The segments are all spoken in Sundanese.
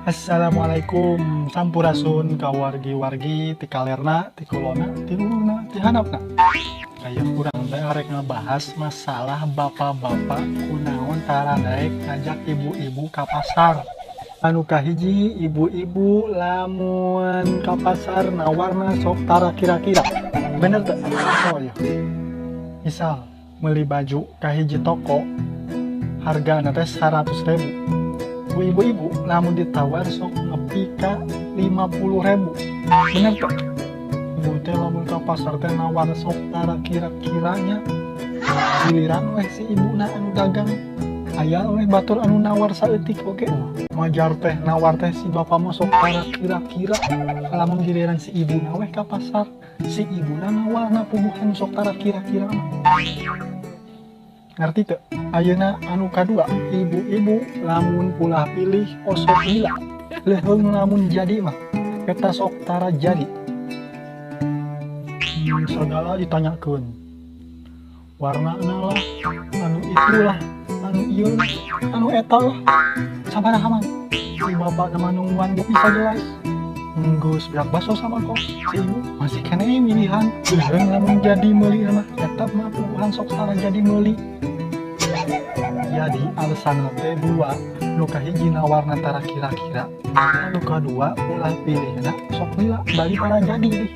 Assalamualaikum, sampurasun ka wargi-wargi ti kalerna, ti kulonna, ti luhurna, ti handapna. Aya urang teh arek ngebahas masalah bapak-bapak kunaon tara daek ngajak ibu-ibu ka pasar. Anu kahiji, ibu-ibu lamun ka pasar nawarna sok tara kira-kira. Bener teu? Oh iya. Misal meuli baju ka hiji toko hargana teh 100.000. Ku ibu-ibu lamun ditawar sok nepi ka 50.000. Bener teu? Ibu teh lamun ka pasar teh nawar sok tara kira-kiranya. Giliran weh si ibuna anu dagang, aya weh batur anu nawar saeutik oge. Majar teh nawar teh si bapak mah sok tara kira-kira. Lamun giliran si ibuna weh ka pasar, si ibuna nawarna puguhan sok tara kira-kira mah. Ngerti teu? Ayeuna anu kadua, ibu-ibu lamun pulah pilih osok lila. Leuheung lamun jadi mah eta sok tara jadi. Segala ditanyakeun. Warnana lah, anu itu lah, anu ieu lah, anu eta lah. Sabaraha mah? Si bapak mah nungguan ge bisa jelas. Geus beak baso sama kok si ibu masih keneh milihan. Leuheung lamun jadi meuli mah eta mah puguhan sok tara jadi meuli. Jadi alasan teh dua, nu kahiji nawarna tara kira-kira, anu kadua ulah pilihna sok lila bari tara jadi deh.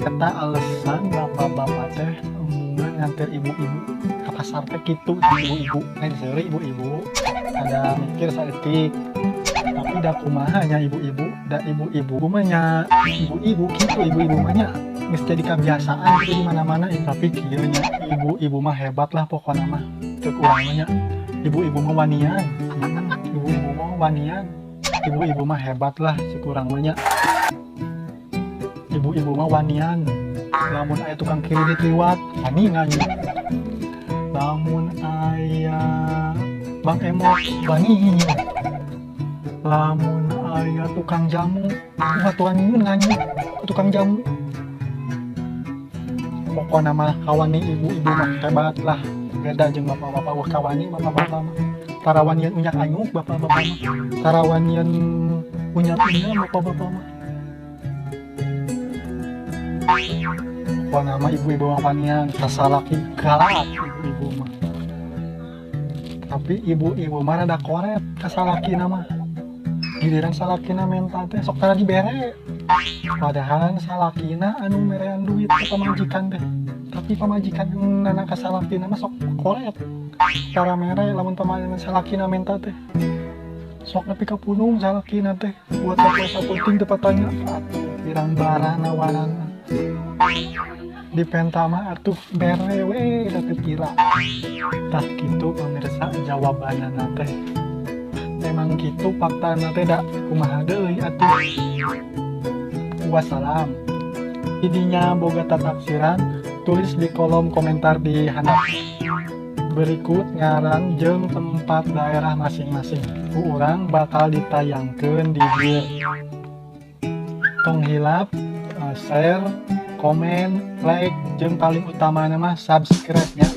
Eta alasan bapak-bapak teh embungan nganter ibu-ibu ka pasar teh kitu. Ibu-ibu lain seuri, ibu-ibu ada mikir saeutik, tapi da kumaha nya ibu-ibu, da ibu-ibu mah nya ibu-ibu kitu, ibu-ibu mah nya geus jadi kebiasaan gitu di mana-mana. Tapi kieu nya, ibu-ibu mah hebat lah pokona mah. Ceuk urang mah nya ibu-ibu mah wanian. Ibu-ibu mah wanian, ibu-ibu mah hebat lah ceuk urang mah nya. Ibu-ibu mah wanian. Lamun aya tukang kredit liwat, wani nganyu. Lamun aya Bang Emok, wani. Lamun aya tukang jamu, wah wani nganyu tukang jamu. Pokokna mah kawani, ibu-ibu mah hebat lah, beda jeung bapak-bapak. Wah, kawani bapak-bapak mah. Tara wanian unyak anyuk bapak-bapak mah, tara wanian unyak-unyak bapak-bapak mah. Pokokna mah ibu-ibu mah wanian ka salaki, galak ibu-ibu mah. Tapi ibu-ibu mah rada koret ka salakina mah. Giliran salakina menta teh sok tara dibere, padahal salakina anu merean duit ke pamajikan teh. Tapi pamajikan nana ka salakina mah sok koret, tara mere lamun pamajikan salakina menta teh. Sok nepi ka punung salakina teh buat sapoe sapenting teu patanya atuh pirang bara nawaran dipenta mah atuh bere we da teu pira. Tah kitu pemirsa, jawabanana teh memang gitu faktana teh, da kumaha deui atuh. Wassalam. Idinya boga tataksiran, tulis di kolom komentar di handap. Berikut ngaran jeung tempat daerah masing-masing, ku urang bakal ditayangkeun di dieu. Tong hilap share, komen, like, jeung paling utama mah subscribe nya.